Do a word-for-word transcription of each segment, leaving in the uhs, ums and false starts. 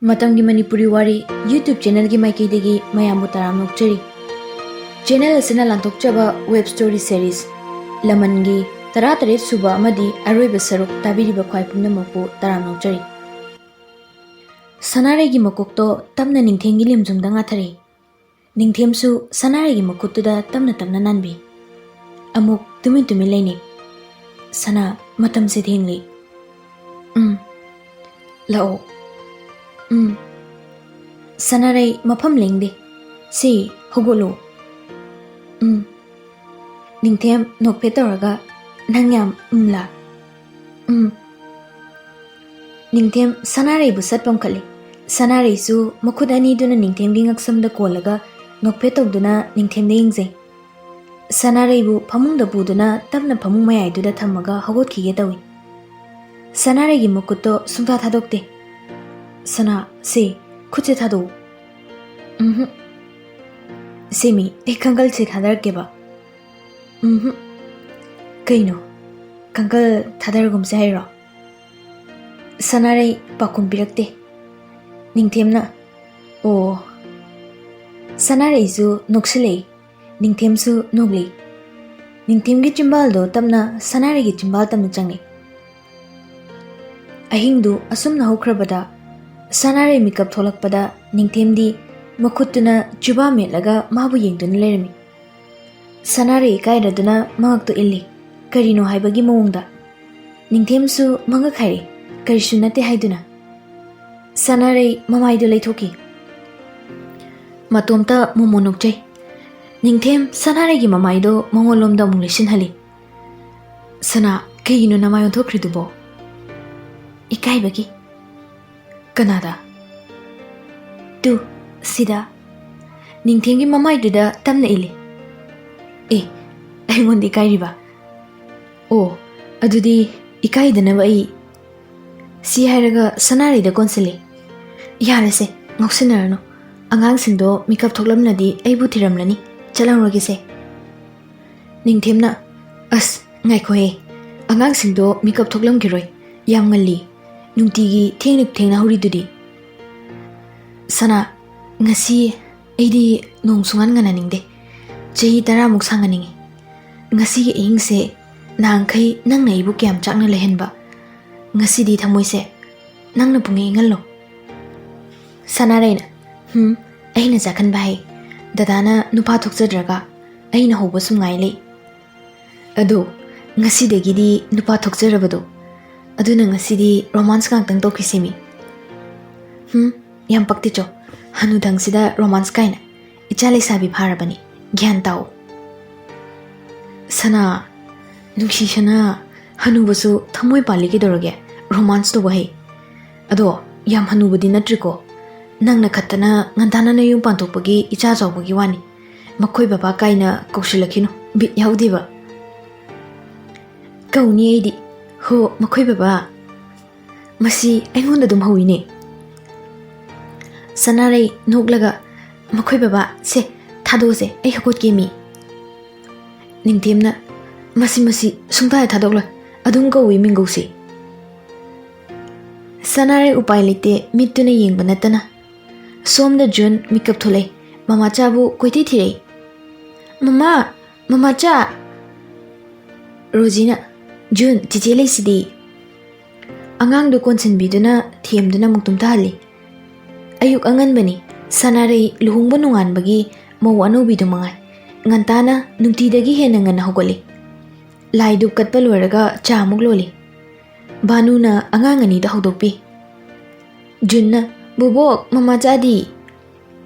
ꯃꯇꯝꯒꯤ ꯃꯅꯤꯄꯨꯔꯤ ꯋꯥꯔꯤ YouTube ꯆꯦꯅꯦꯜꯒꯤ ꯃꯥꯏꯀꯩꯗꯒꯤ ꯃꯌꯥꯝꯕꯨ ꯇꯔꯥꯝꯅ ꯑꯣꯛꯆꯔꯤ꯫ ꯆꯦꯅꯦꯜ ꯑꯁꯤꯅ ꯂꯥꯟꯊꯣꯛꯆꯕ ꯋꯦꯕ ꯁ꯭ꯇꯣꯔꯤ ꯁꯦꯔꯤꯁ ꯂꯃꯟꯒꯤ ꯇꯔꯥꯇꯔꯦꯠ ꯁꯨꯕ ꯑꯃꯗꯤ ꯑꯔꯣꯏꯕ ꯁꯔꯨꯛ ꯇꯥꯕꯤꯔꯤꯕ ꯈ꯭ꯋꯥꯏ ꯄꯨꯝꯅꯃꯛꯄꯨ ꯇꯔꯥꯝꯅ ꯑꯣꯛꯆꯔꯤ꯫ ꯁꯅꯥꯔꯩꯒꯤ ꯃꯀꯣꯛꯇꯣ ꯇꯞꯅ ꯅꯤꯡꯊꯦꯝꯒꯤ ꯂꯦꯝꯖꯨꯝꯗ ꯉꯥꯊꯔꯛꯏ꯫ ꯅꯤꯡꯊꯦꯝꯁꯨ ꯁꯅꯥꯔꯩꯒꯤ ꯃꯈꯨꯠꯇꯨꯗ ꯇꯞꯅ ꯇꯞꯅ ꯅꯥꯟꯕꯤ꯫ ꯑꯃꯨꯛ ꯇꯨꯃꯤꯟ ꯇꯨꯃꯤꯟ ꯂꯩꯅꯩ꯫ "ꯁꯅꯥ, ꯃꯇꯝꯁꯦ ꯊꯦꯡꯂꯤ꯫ ꯎꯝ, ꯂꯥꯛꯑꯣ꯫ ꯎꯝ, ꯁꯅꯥꯔꯩ, ꯃꯐꯝ ꯂꯦꯡꯗꯦ꯫ ꯁꯤ, ꯍꯧꯒꯠꯂꯣ꯫ ꯎꯝ꯫" ꯅꯤꯡꯊꯦꯝ ꯅꯣꯛꯐꯦꯠ ꯇꯧꯔꯒ, "ꯅꯪ ꯌꯥꯝ ꯎꯝꯂꯥ?" "ꯎꯝ꯫" ꯅꯤꯡꯊꯦꯝ ꯁꯅꯥꯔꯩꯕꯨ ꯁꯠ ꯄꯝꯈꯠꯂꯤ꯫ ꯁꯅꯥꯔꯩꯁꯨ ꯃꯈꯨꯠ ꯑꯅꯤꯗꯨꯅ ꯅꯤꯡꯊꯦꯝꯒꯤ ꯉꯛꯁꯝꯗ ꯀꯣꯜꯂꯒ ꯅꯣꯛꯐꯦꯠ ꯇꯧꯗꯨꯅ ꯅꯤꯡꯊꯦꯝꯗ ꯌꯦꯡꯖꯩ꯫ ꯁꯅꯥꯔꯩꯕꯨ ꯐꯃꯨꯡꯗ ꯄꯨꯗꯨꯅ ꯇꯞꯅ ꯐꯃꯨꯡ ꯃꯌꯥꯏꯗꯨꯗ ꯊꯝꯃꯒ ꯍꯧꯒꯠꯈꯤꯒꯦ ꯇꯧꯏ꯫ ꯁꯅꯥꯔꯩꯒꯤ ꯃꯈꯨꯠꯇꯣ ꯁꯨꯡꯊꯥ ꯊꯥꯗꯣꯛꯇꯦ꯫ "ꯁꯅꯥ, ꯁꯦ, ꯈꯨꯠꯁꯦ ꯊꯥꯗꯣꯛꯎ꯫" "ꯎꯝꯍꯨꯝ꯫" "ꯁꯦꯃꯤ, ꯑꯩ ꯀꯥꯡꯒꯜꯁꯦ ꯊꯥꯗꯔꯛꯀꯦꯕ꯫" "ꯎꯝꯍꯨꯝ꯫" "ꯀꯩꯅꯣ? ꯀꯥꯡꯒꯜ ꯊꯥꯗꯔꯒꯨꯝꯁꯦ ꯍꯥꯏꯔꯣ?" ꯁꯅꯥꯔꯩ ꯄꯥꯎꯈꯨꯝ ꯄꯤꯔꯛꯇꯦ꯫ ꯅꯤꯡꯊꯦꯝꯅ, "ꯑꯣ꯫" ꯁꯅꯥꯔꯩꯁꯨ ꯅꯣꯛꯁꯤꯜꯂꯛꯏ꯫ ꯅꯤꯡꯊꯦꯝꯁꯨ ꯅꯣꯛꯂꯤ꯫ ꯅꯤꯡꯊꯦꯝꯒꯤ ꯆꯤꯝꯕꯥꯜꯗꯣ ꯇꯞꯅ ꯁꯅꯥꯔꯩꯒꯤ ꯆꯤꯝꯕꯥꯜ ꯇꯝꯅ ꯆꯪꯉꯤ꯫ ꯑꯍꯤꯡꯗꯨ ꯑꯁꯨꯝꯅ ꯍꯧꯈ꯭ꯔꯕꯗ ꯁꯅꯥꯔꯩ ꯃꯤꯀꯞ ꯊꯣꯛꯂꯛꯄꯗ ꯅꯤꯡꯊꯦꯝꯗꯤ ꯃꯈꯨꯠꯇꯨꯅ ꯆꯨꯕꯥ ꯃꯦꯠꯂꯒ ꯃꯥꯕꯨ ꯌꯦꯡꯗꯨꯅ ꯂꯩꯔꯝꯃꯤ꯫ ꯁꯅꯥꯔꯩ ꯏꯀꯥꯏꯔꯗꯨꯅ ꯃꯉꯛꯇꯨ ꯏꯜꯂꯤ, ꯀꯔꯤꯅꯣ ꯍꯥꯏꯕꯒꯤ ꯃꯑꯣꯡꯗ꯫ ꯅꯤꯡꯊꯦꯝꯁꯨ ꯃꯉꯛ ꯍꯥꯏꯔꯤ, ꯀꯔꯤꯁꯨ ꯅꯠꯇꯦ ꯍꯥꯏꯗꯨꯅ꯫ ꯁꯅꯥꯔꯩ ꯃꯃꯥꯏꯗꯨ ꯂꯩꯊꯣꯛꯈꯤ꯫ ꯃꯇꯣꯝꯇ ꯃꯣꯃꯣ ꯅꯣꯛꯆꯩ꯫ ꯅꯤꯡꯊꯦꯝ ꯁꯅꯥꯔꯩꯒꯤ ꯃꯃꯥꯏꯗꯣ ꯃꯉꯣꯟꯂꯣꯝꯗ ꯑꯃꯨꯛ ꯂꯩꯁꯤꯟꯍꯜꯂꯤ꯫ "ꯁꯅꯥ, ꯀꯩꯒꯤꯅꯣ ꯅꯃꯥꯏ ꯑꯣꯟꯊꯣꯛꯈ꯭ꯔꯤꯗꯨꯕꯣ?" "ꯏꯀꯥꯏꯕꯒꯤ꯫" "ꯀꯅꯥꯗ?" "ꯇꯨ, ꯁꯤꯗ꯫" ꯅꯤꯡꯊꯦꯝꯒꯤ ꯃꯃꯥꯏꯗꯨꯗ ꯇꯞꯅ ꯏꯜꯂꯤ꯫ "ꯑꯦ, ꯑꯩꯉꯣꯟꯗ ꯏꯀꯥꯏꯔꯤꯕ? ꯑꯣ, ꯑꯗꯨꯗꯤ ꯏꯀꯥꯏꯗꯅꯕ ꯑꯩ꯫" ꯁꯤ ꯍꯥꯏꯔꯒ ꯁꯅꯥꯔꯩꯗ ꯀꯣꯟꯁꯤꯜꯂꯤ꯫ "ꯌꯥꯔꯦꯁꯦ, ꯉꯥꯎꯁꯤꯟꯅꯔꯅꯨ꯫ ꯑꯉꯥꯡꯁꯤꯡꯗꯣ ꯃꯤꯀꯞ ꯊꯣꯛꯂꯝꯂꯗꯤ ꯑꯩꯕꯨ ꯊꯤꯔꯝꯂꯅꯤ꯫ ꯆꯠꯍꯧꯔꯒꯦꯁꯦ꯫" ꯅꯤꯡꯊꯦꯝꯅ, "ꯑꯁ, ꯉꯥꯏꯈꯣꯍꯦ, ꯑꯉꯥꯡꯁꯤꯡꯗꯣ ꯃꯤꯀꯞ ꯊꯣꯛꯂꯝꯈꯤꯔꯣꯏ, ꯌꯥꯝ ꯉꯜꯂꯤ, ꯅꯨꯡꯇꯤꯒꯤ ꯊꯦꯡꯅ ꯊꯦꯡꯅ ꯍꯧꯔꯤꯗꯨꯗꯤ꯫" ꯁꯅꯥ, ꯉꯁꯤ ꯑꯩꯗꯤ ꯅꯣꯡ ꯁꯨꯡꯉꯥꯟ ꯉꯥꯟꯍꯟꯅꯤꯡꯗꯦ꯫ ꯆꯍꯤ ꯇꯔꯥꯃꯨꯛ ꯁꯥꯡꯍꯟꯅꯤꯡꯉꯤ꯫ ꯉꯁꯤꯒꯤ ꯑꯍꯤꯡꯁꯦ ꯅꯍꯥꯟꯈꯩ ꯅꯪꯅ ꯑꯩꯕꯨ ꯀꯌꯥꯝ ꯆꯥꯛꯅ ꯂꯩꯍꯟꯕ, ꯉꯁꯤꯗꯤ ꯊꯃꯣꯏꯁꯦ ꯅꯪꯅ ꯄꯨꯡꯏꯪ ꯏꯪꯍꯜꯂꯣ꯫ ꯁꯅꯥꯔꯩꯅ, "ꯍꯨꯝ, ꯑꯩꯅ ꯆꯥꯛꯍꯟꯕ ꯍꯥꯏ? ꯗꯗꯥꯅ ꯅꯨꯄꯥ ꯊꯣꯛꯆꯗ꯭ꯔꯒ ꯑꯩꯅ ꯍꯧꯕ ꯁꯨꯝ ꯉꯥꯏ ꯂꯩ꯫ ꯑꯗꯣ ꯉꯁꯤꯗꯒꯤꯗꯤ ꯅꯨꯄꯥ ꯊꯣꯛꯆꯔꯕꯗꯣ, ꯑꯗꯨꯅ ꯉꯁꯤꯗꯤ ꯔꯣꯃꯥꯟꯁ ꯉꯥꯛꯇꯪ ꯇꯧꯈꯤꯁꯦꯃꯤ꯫ ꯍꯨꯝ, ꯌꯥꯝ ꯄꯛꯇꯦ ꯆꯣ, ꯍꯅꯨꯊꯪꯁꯤꯗ ꯔꯣꯃꯥꯟꯁ ꯀꯥꯏꯅ꯫ ꯏꯆꯥ ꯂꯩꯁꯥꯕꯤ ꯐꯥꯔꯕꯅꯤ, ꯒ꯭ꯌꯥꯟ ꯇꯥꯎ꯫" "ꯁꯅꯥ, ꯅꯨꯡꯁꯤ ꯁꯅꯥ, ꯍꯅꯨꯕꯁꯨ ꯊꯃꯣꯏ ꯄꯥꯜꯂꯤ ꯀꯩꯗꯧꯔꯒꯦ, ꯔꯣꯃꯥꯟꯁ ꯇꯧꯕ ꯍꯩ꯫ ꯑꯗꯣ ꯌꯥꯝ ꯍꯅꯨꯕꯗꯤ ꯅꯠꯇ꯭ꯔꯤꯀꯣ, ꯅꯪꯅ ꯈꯠꯇꯅ ꯉꯟꯇꯥꯅ ꯅꯌꯨꯝ ꯄꯥꯟꯊꯣꯛꯄꯒꯤ ꯏꯆꯥ ꯆꯥꯎꯕꯒꯤ ꯋꯥꯅꯤ, ꯃꯈꯣꯏ ꯕꯕꯥ ꯀꯥꯏꯅ ꯀꯧꯁꯤꯜꯂꯛꯈꯤꯅꯨ, ꯕꯤꯠ ꯌꯥꯎꯗꯦꯕ꯫" "ꯀꯧꯅꯤ ꯑꯩꯗꯤ, ꯍꯣ ꯃꯈꯣꯏ ꯕꯕꯥ꯫" "ꯃꯁꯤ ꯑꯩꯉꯣꯟꯗ ꯑꯗꯨꯝ ꯍꯧꯏꯅꯦ꯫" ꯁꯅꯥꯔꯩ ꯅꯣꯛꯂꯒ, "ꯃꯈꯣꯏ ꯕꯕꯥ, ꯁꯦ ꯊꯥꯗꯣꯛꯑꯁꯦ, ꯑꯩ ꯍꯧꯒꯠꯀꯦ ꯃꯤ꯫" ꯅꯤꯡꯊꯦꯝꯅ, "ꯃꯁꯤ, ꯃꯁꯤ ꯁꯨꯡꯊꯥ ꯊꯥꯗꯣꯛꯂꯣꯏ, ꯑꯗꯨꯝ ꯀꯧꯏ ꯃꯤꯡꯒꯧꯁꯤ꯫" ꯁꯅꯥꯔꯩ ꯎꯄꯥꯏ ꯂꯩꯇꯦ, ꯃꯤꯠꯇꯨꯅ ꯌꯦꯡꯕ ꯅꯠꯇꯅ꯫ ꯁꯣꯝꯗ ꯖꯨꯟ ꯃꯤꯀꯞ ꯊꯣꯛꯂꯛꯏ, ꯃꯃꯥꯆꯥꯕꯨ ꯀꯣꯏꯊꯤ ꯊꯤꯔꯛꯏ꯫ "ꯃꯃꯥ, ꯃꯃꯥꯆꯥ!" ꯔꯣꯖꯤꯅ, "ꯖꯨꯟ, ꯆꯤꯆꯦ ꯂꯩꯁꯤꯗꯤ꯫" ꯑꯉꯥꯡꯗꯨ ꯀꯣꯟꯁꯤꯟꯕꯤꯗꯨꯅ ꯊꯦꯝꯗꯨꯅ ꯑꯃꯨꯛ ꯇꯨꯝꯊꯍꯜꯂꯤ꯫ ꯑꯌꯨꯛ ꯑꯉꯟꯕꯅꯤ꯫ ꯁꯅꯥꯔꯩ ꯂꯨꯍꯣꯡꯕ ꯅꯣꯡꯉꯥꯟꯕꯒꯤ ꯃꯧ ꯑꯅꯧꯕꯤꯗꯨ ꯃꯉꯥꯏ꯫ ꯉꯟꯇꯥꯅ ꯅꯨꯡꯇꯤꯗꯒꯤ ꯍꯦꯟꯅ ꯉꯟꯅ ꯍꯧꯒꯠꯂꯤ꯫ ꯂꯥꯏ ꯙꯨꯞ ꯀꯠꯄ ꯂꯣꯏꯔꯒ ꯆꯥ ꯑꯃꯨꯛ ꯂꯣꯜꯂꯤ꯫ ꯚꯥꯅꯨꯅ ꯑꯉꯥꯡ ꯑꯅꯤꯗ ꯍꯧꯗꯣꯛꯄꯤ꯫ ꯖꯨꯟꯅ, "ꯕꯣꯕꯣꯛ, ꯃꯃꯥꯆꯥꯗꯤ?"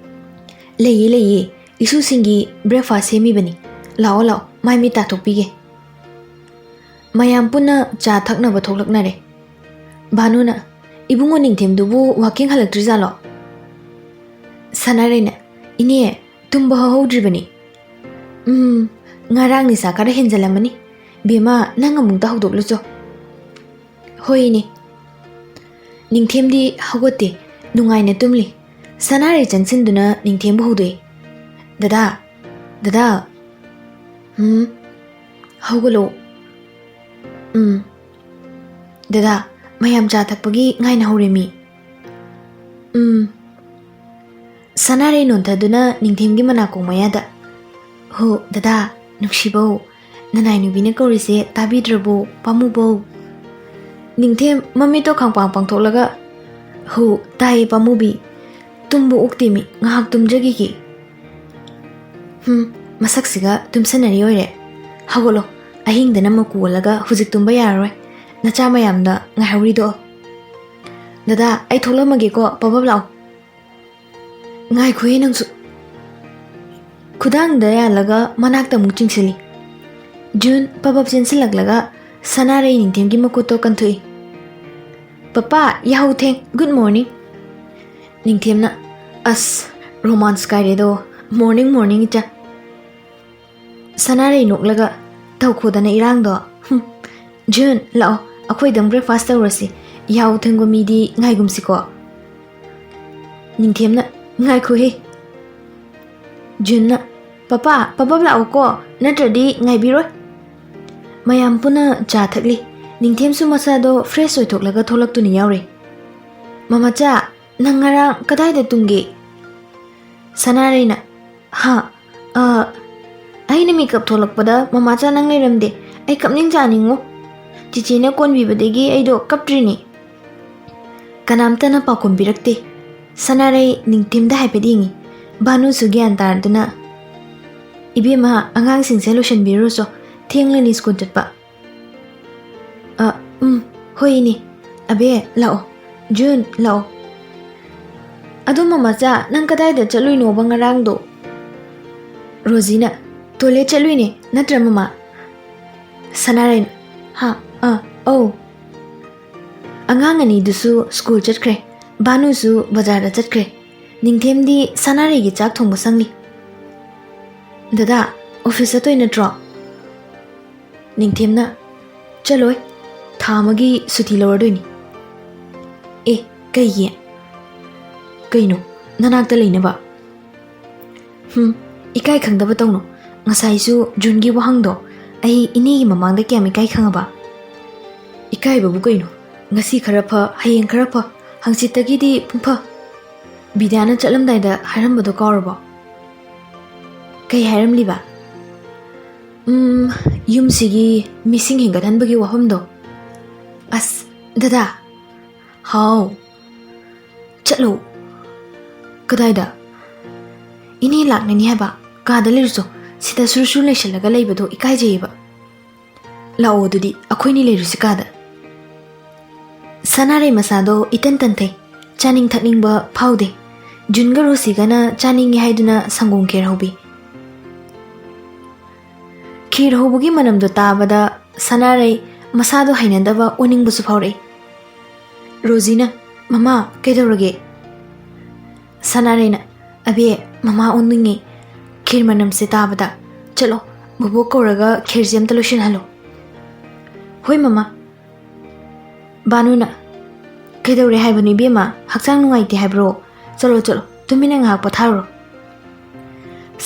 "ꯂꯩꯌꯦ, ꯂꯩꯌꯦ꯫ ꯏꯁꯨꯁꯤꯡꯒꯤ breakfast ꯁꯦꯝꯃꯤꯕꯅꯤ꯫ ꯂꯥꯛꯑꯣ, ꯂꯥꯛꯑꯣ, ꯃꯥꯏ ꯃꯤꯠ ꯇꯥꯊꯣꯛꯄꯤꯒꯦ꯫" ꯃꯌꯥꯝ ꯄꯨꯟꯅ ꯆꯥ ꯊꯛꯅꯕ ꯊꯣꯛꯂꯛꯅꯔꯦ꯫ ꯚꯥꯅꯨꯅ, "ꯏꯕꯨꯡꯉꯣ ꯅꯤꯡꯊꯦꯝꯗꯨꯕꯨ walking ꯍꯜꯂꯛꯇ꯭ꯔꯤꯖꯥꯠꯂꯣ?" ꯁꯅꯥꯔꯩꯅ, "ꯏꯅꯦ, ꯇꯨꯝꯕ ꯍꯧꯍꯧꯗ꯭ꯔꯤꯕꯅꯤ꯫" "ꯎꯝ, ꯉꯔꯥꯡ ꯅꯤꯁꯥ ꯈꯔ ꯍꯦꯟꯖꯜꯂꯝꯃꯅꯤ꯫ ꯕꯦꯝꯃ, ꯅꯪ ꯑꯃꯨꯛꯇ ꯍꯧꯗꯣꯛꯂꯨꯆꯣ꯫" "ꯍꯣꯏ, ꯏꯅꯦ꯫" ꯅꯤꯡꯊꯦꯝꯗꯤ ꯍꯧꯒꯠꯇꯦ, ꯅꯨꯡꯉꯥꯏꯅ ꯇꯨꯝꯂꯤ꯫ ꯁꯅꯥꯔꯩ ꯆꯪꯁꯤꯟꯗꯨꯅ ꯅꯤꯡꯊꯦꯝꯕꯨ ꯍꯧꯗꯣꯛꯏ꯫ "ꯗꯗꯥ, ꯗꯗꯥ꯫" "ꯎꯝ?" "ꯍꯧꯒꯠꯂꯣ꯫" "ꯎꯝ꯫ ꯗꯗꯥ, ꯃꯌꯥꯝ ꯆꯥ ꯊꯛꯄꯒꯤ ꯉꯥꯏꯅ ꯍꯧꯔꯦ ꯃꯤ꯫" "ꯎꯝ꯫ ꯁꯅꯥꯔꯩ ꯅꯣꯟꯊꯗꯨꯅ ꯅꯤꯡꯊꯦꯝꯒꯤ ꯃꯅꯥꯀꯣꯡ ꯃꯌꯥꯗ, "ꯍꯣ, ꯗꯗꯥ, ꯅꯨꯡꯁꯤꯕꯧ, ꯅꯅꯥꯏ ꯅꯨꯄꯤꯅ ꯀꯧꯔꯤꯁꯦ ꯇꯥꯕꯤꯗ꯭ꯔꯕꯣ, ꯄꯥꯝꯃꯨꯕꯧ?" ꯅꯤꯡꯊꯦꯝ ꯃꯃꯤꯠꯇꯣ ꯈꯪꯄꯥꯡ ꯄꯥꯡꯊꯣꯛꯂꯒ, "ꯍꯣ, ꯇꯥꯏꯌꯦ, ꯄꯥꯝꯃꯨꯕꯤ꯫ ꯇꯨꯝꯕ ꯑꯣꯛꯇꯦꯃꯤ, ꯉꯥꯏꯍꯥꯛ ꯇꯨꯝꯖꯈꯤꯒꯦ꯫" "ꯍꯨꯝ, ꯃꯁꯛꯁꯤꯒ ꯇꯨꯝꯁꯟꯅꯔꯤ ꯑꯣꯏꯔꯦ꯫ ꯍꯧꯒꯠꯂꯣ, ꯑꯍꯤꯡꯗꯅ ꯃꯀꯨ ꯑꯣꯜꯂꯒ ꯍꯧꯖꯤꯛ ꯇꯨꯝꯕ ꯌꯥꯔꯔꯣꯏ꯫ ꯅꯆꯥ ꯃꯌꯥꯝꯗ ꯉꯥꯏꯍꯧꯔꯤꯗꯣ꯫ ꯗꯗꯥ, ꯑꯩ ꯊꯣꯛꯂꯝꯃꯒꯦꯀꯣ, ꯄꯕꯕ ꯂꯥꯛꯑꯣ꯫" "ꯉꯥꯏꯈꯣꯍꯦ ꯅꯪꯁꯨ꯫" ꯈꯨꯗꯥꯡꯗ ꯌꯥꯜꯂꯒ ꯃꯅꯥꯛꯇ ꯑꯃꯨꯛ ꯆꯤꯡꯁꯤꯜꯂꯤ꯫ ꯖꯨꯟ ꯄꯕꯕ ꯆꯦꯟꯁꯤꯜꯂꯛꯂꯒ ꯁꯅꯥꯔꯩ ꯅꯤꯡꯊꯦꯝꯒꯤ ꯃꯈꯨꯠꯇꯣ ꯀꯟꯊꯣꯛꯏ꯫ "ꯄꯄꯥ, ꯌꯥꯍꯧ ꯊꯦꯡ, good morning꯫" ꯅꯤꯡꯊꯦꯝꯅ, "ꯑꯁ, romance ꯀꯥꯏꯔꯦꯗꯣ, morning morning, ꯏꯆꯥ꯫" ꯁꯅꯥꯔꯩ ꯅꯣꯛꯂꯒ, "ꯇꯧꯈꯣꯗꯅ ꯏꯔꯥꯡꯗꯣ꯫ ꯍꯨꯝ, ꯖꯨꯟ, ꯂꯥꯛꯑꯣ, ꯑꯩꯈꯣꯏꯗꯪ breakfast ꯇꯧꯔꯁꯤ꯫ ꯌꯥꯍꯧ ꯊꯦꯡꯕ ꯃꯤꯗꯤ ꯉꯥꯏꯒꯨꯝꯁꯤꯀꯣ꯫" ꯅꯤꯡꯊꯦꯝꯅ, "ꯉꯥꯏꯈꯣꯍꯦ꯫" ꯖꯨꯟꯅ, "ꯄꯄꯥ, ꯄꯕꯕ ꯂꯥꯛꯑꯣꯀꯣ, ꯅꯠꯇ꯭ꯔꯗꯤ ꯉꯥꯏꯕꯤꯔꯣꯏ꯫" ꯃꯌꯥꯝ ꯄꯨꯟꯅ ꯆꯥ ꯊꯛꯂꯤ꯫ ꯅꯤꯡꯊꯦꯝꯁꯨ ꯃꯁꯥꯗꯣ fresh ꯑꯣꯏꯊꯣꯛꯂꯒ ꯊꯣꯛꯂꯛꯇꯨꯅ ꯌꯥꯎꯔꯦ꯫ "ꯃꯃꯥꯆꯥ, ꯅꯪ ꯉꯔꯥꯡ ꯀꯗꯥꯏꯗ ꯇꯨꯝꯒꯦ?" ꯁꯅꯥꯔꯩꯅ, "ꯍꯥ, ꯑ, ꯑꯩꯅ ꯃꯤꯀꯞ ꯊꯣꯛꯂꯛꯄꯗ ꯃꯃꯥꯆꯥ ꯅꯪ ꯂꯩꯔꯝꯗꯦ꯫ ꯑꯩ ꯀꯞꯅꯤꯡ ꯆꯥꯅꯤꯡꯉꯣ꯫ ꯆꯤꯆꯦꯅ ꯀꯣꯟꯕꯤꯕꯗꯒꯤ ꯑꯩꯗꯣ ꯀꯞꯇ꯭ꯔꯤꯅꯤ꯫" ꯀꯅꯥꯝꯇꯅ ꯄꯥꯎꯈꯨꯝ ꯄꯤꯔꯛꯇꯦ꯫ ꯁꯅꯥꯔꯩ ꯅꯤꯡꯊꯦꯝꯗ ꯍꯥꯏꯐꯦꯠ ꯌꯦꯡꯉꯤ꯫ ꯚꯥꯅꯨꯁꯨ ꯒ꯭ꯌꯥꯟ ꯇꯥꯔꯗꯨꯅ, "ꯏꯕꯦꯝꯃ, ꯑꯉꯥꯡꯁꯤꯡꯁꯦ ꯂꯣꯏꯁꯤꯟꯕꯤꯔꯨꯔꯣꯆꯣ, ꯊꯦꯡꯂꯅꯤ ꯁ꯭ꯀꯨꯜ ꯆꯠꯄ꯫" "ꯑ, ꯎꯝ, ꯍꯣꯏ ꯏꯅꯦ꯫ ꯑꯕꯦ, ꯂꯥꯛꯑꯣ꯫ ꯖꯨꯟ, ꯂꯥꯛꯑꯣ꯫ ꯑꯗꯣ ꯃꯃꯥꯆꯥ, ꯅꯪ ꯀꯗꯥꯏꯗ ꯆꯠꯂꯨꯏꯅꯣꯕ ꯉꯔꯥꯡꯗꯣ?" ꯔꯣꯖꯤꯅ, "ꯇꯣꯏꯂꯦꯠ ꯆꯠꯂꯨꯏꯅꯦ, ꯅꯠꯇ꯭ꯔ ꯃꯃꯥ?" ꯁꯅꯥꯔꯩꯅ, "ꯍꯥ, ꯑ, ꯑꯧ꯫" ꯑꯉꯥꯡ ꯑꯅꯤꯗꯨꯁꯨ ꯁ꯭ꯀꯨꯜ ꯆꯠꯈ꯭ꯔꯦ꯫ ꯚꯥꯅꯨꯁꯨ ꯕꯖꯥꯔꯗ ꯆꯠꯈ꯭ꯔꯦ꯫ ꯅꯤꯡꯊꯦꯝꯗꯤ ꯁꯅꯥꯔꯩꯒꯤ ꯆꯥꯛ ꯊꯣꯡꯕ ꯁꯪꯂꯤ꯫ "ꯗꯗꯥ, ꯑꯣꯐꯤꯁ ꯆꯠꯇꯣꯏ ꯅꯠꯇ꯭ꯔꯣ?" ꯅꯤꯡꯊꯦꯝꯅ, "ꯆꯠꯂꯣꯏ, ꯊꯥ ꯑꯃꯒꯤ ꯁꯨꯇꯤ ꯂꯧꯔꯗꯣꯏꯅꯤ꯫" "ꯑꯦ, ꯀꯩꯒꯤ?" "ꯀꯩꯅꯣ, ꯅꯅꯥꯛꯇ ꯂꯩꯅꯕ?" "ꯍꯨꯝ, ꯏꯀꯥꯏ ꯈꯪꯗꯕ ꯇꯧꯅꯨ꯫ ꯉꯁꯥꯏꯁꯨ ꯖꯨꯟꯒꯤ ꯋꯥꯍꯪꯗꯣ ꯑꯩ ꯏꯅꯦꯒꯤ ꯃꯃꯥꯡꯗ ꯀꯌꯥꯝ ꯏꯀꯥꯏ ꯈꯪꯉꯕ?" "ꯏꯀꯥꯏꯕꯕꯨ ꯀꯩꯅꯣ? ꯉꯁꯤ ꯈꯔ ꯐ, ꯍꯌꯦꯡ ꯈꯔ ꯐ, ꯍꯪꯆꯤꯠꯇꯒꯤꯗꯤ ꯄꯨꯡꯐ꯫" ꯕꯤꯗ꯭ꯌꯥꯅ ꯆꯠꯂꯝꯗꯥꯏꯗ ꯍꯥꯏꯔꯝꯕꯗꯣ ꯀꯥꯎꯔꯕꯣ? ꯀꯩ ꯍꯥꯏꯔꯝꯂꯤꯕ? ꯎꯝ, ꯌꯨꯝꯁꯤꯒꯤ ꯃꯤꯁꯤꯡ ꯍꯦꯟꯒꯠꯍꯟꯕꯒꯤ ꯋꯥꯐꯝꯗꯣ꯫ ꯑꯁ, ꯗꯗꯥ꯫ ꯍꯥꯎ꯫ ꯆꯠꯂꯣ꯫ ꯀꯗꯥꯏꯗ? ꯏꯅꯦ ꯂꯥꯛꯅꯅꯤ ꯍꯥꯏꯕ꯫ ꯀꯥꯗ ꯂꯩꯔꯨꯆꯣ꯫ ꯁꯤꯗ ꯁꯨꯔ ꯁꯨꯔ ꯂꯩꯁꯜꯂꯒ ꯂꯩꯕꯗꯣ ꯏꯀꯥꯏꯖꯩꯌꯦꯕ꯫ ꯂꯥꯛꯑꯣ ꯑꯗꯨꯗꯤ, ꯑꯩꯈꯣꯏꯅꯤ ꯂꯩꯔꯨꯁꯤ ꯀꯥꯗ꯫ ꯁꯅꯥꯔꯩ ꯃꯁꯥꯗꯣ ꯏꯇꯟ ꯇꯟꯊꯩ꯫ ꯆꯥꯅꯤꯡ ꯊꯛꯅꯤꯡꯕ ꯐꯥꯎꯗꯦ꯫ ꯖꯨꯟꯒ ꯔꯣꯖꯤꯒꯅ ꯆꯥꯅꯤꯡꯉꯤ ꯍꯥꯏꯗꯨꯅ ꯁꯪꯒꯣꯝ ꯈꯦꯔ ꯍꯧꯕꯤ꯫ ꯈꯦꯔ ꯍꯧꯕꯒꯤ ꯃꯅꯝꯗꯣ ꯇꯥꯕꯗ ꯁꯅꯥꯔꯩ ꯃꯁꯥꯗꯣ ꯍꯩꯅꯗꯕ ꯑꯣꯅꯤꯡꯕꯁꯨ ꯐꯥꯎꯔꯛꯏ꯫ ꯔꯣꯖꯤꯅ, "ꯃꯃꯥ, ꯀꯩꯗꯧꯔꯒꯦ?" ꯁꯅꯥꯔꯩꯅ, "ꯑꯕꯦ, ꯃꯃꯥ ꯑꯣꯟꯅꯤꯡꯉꯦ꯫ ꯈꯦꯔ ꯃꯅꯝꯁꯦ ꯇꯥꯕꯗ꯫ ꯆꯠꯂꯣ, ꯕꯣꯕꯣꯛ ꯀꯧꯔꯒ ꯈꯦꯔꯁꯦ ꯑꯝꯇ ꯂꯣꯏꯁꯤꯟꯍꯜꯂꯣ꯫" "ꯍꯣꯏ, ꯃꯃꯥ꯫" ꯕꯥꯅꯨꯅ, "ꯀꯩꯗꯧꯔꯦ ꯍꯥꯏꯕꯅꯣ, ꯏꯕꯦꯝꯃ? ꯍꯛꯆꯥꯡ ꯅꯨꯡꯉꯥꯏꯇꯦ ꯍꯥꯏꯕ꯭ꯔꯣ? ꯆꯠꯂꯣ, ꯆꯠꯂꯣ, ꯇꯨꯃꯤꯟꯅ ꯉꯥꯏꯍꯥꯛ ꯄꯣꯊꯥꯔꯨꯔꯣ꯫"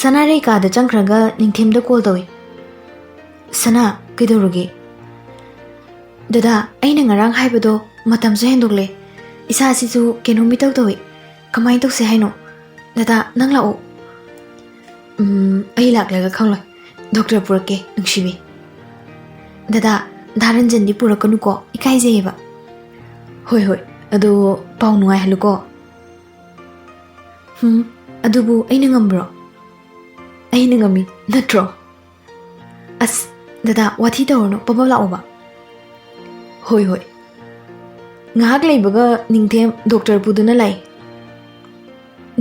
ꯁꯅꯥꯔꯩ ꯀꯥꯗ ꯆꯪꯈ꯭ꯔꯒ ꯅꯤꯡꯊꯦꯝꯗ ꯀꯣꯜ ꯇꯧꯏ꯫ "ꯁꯅꯥ, ꯀꯩꯗꯧꯔꯒꯦ?" "ꯗꯗꯥ, ꯑꯩꯅ ꯉꯔꯥꯡ ꯍꯥꯏꯕꯗꯣ ꯃꯇꯝꯁꯨ ꯍꯦꯟꯗꯣꯛꯂꯦ꯫ ꯏꯁꯥꯁꯤꯁꯨ ꯀꯩꯅꯣꯝ ꯏꯇꯧ ꯇꯧꯏ꯫ ꯀꯃꯥꯏꯅ ꯇꯧꯁꯦ ꯍꯥꯏꯅꯣ? ꯗꯗꯥ, ꯅꯪ ꯂꯥꯛꯑꯣ꯫" "ꯎꯝ, ꯑꯩ ꯂꯥꯛꯂꯒ ꯈꯪꯂꯣꯏ꯫ ꯗꯣꯛꯇꯔ ꯄꯨꯔꯛꯀꯦ, ꯅꯨꯡꯁꯤꯕꯤ꯫" "ꯗꯗꯥ, ꯗꯥ ꯔꯟꯖꯟꯗꯤ ꯄꯨꯔꯛꯀꯅꯨꯀꯣ, ꯏꯀꯥꯏꯖꯩꯌꯦꯕ꯫" "ꯍꯣꯏ, ꯍꯣꯏ, ꯑꯗꯣ ꯄꯥꯎ ꯅꯨꯡꯉꯥꯏꯍꯜꯂꯨꯀꯣ꯫" "ꯍꯨꯝ, ꯑꯗꯨꯕꯨ ꯑꯩꯅ ꯉꯝꯕ꯭ꯔꯣ? ꯑꯩꯅ ꯉꯝꯃꯤ, ꯅꯠꯇ꯭ꯔꯣ?" "ꯑꯁ, ꯗꯗꯥ, ꯋꯥꯊꯤ ꯇꯧꯔꯅꯨ, ꯄꯕꯞ ꯂꯥꯛꯑꯣꯕ꯫" "ꯍꯣꯏ, ꯍꯣꯏ꯫" ꯉꯥꯏꯍꯥꯛ ꯂꯩꯕꯒ ꯅꯤꯡꯊꯦꯝ ꯗꯣꯛꯇꯔ ꯄꯨꯗꯨꯅ ꯂꯥꯛꯏ꯫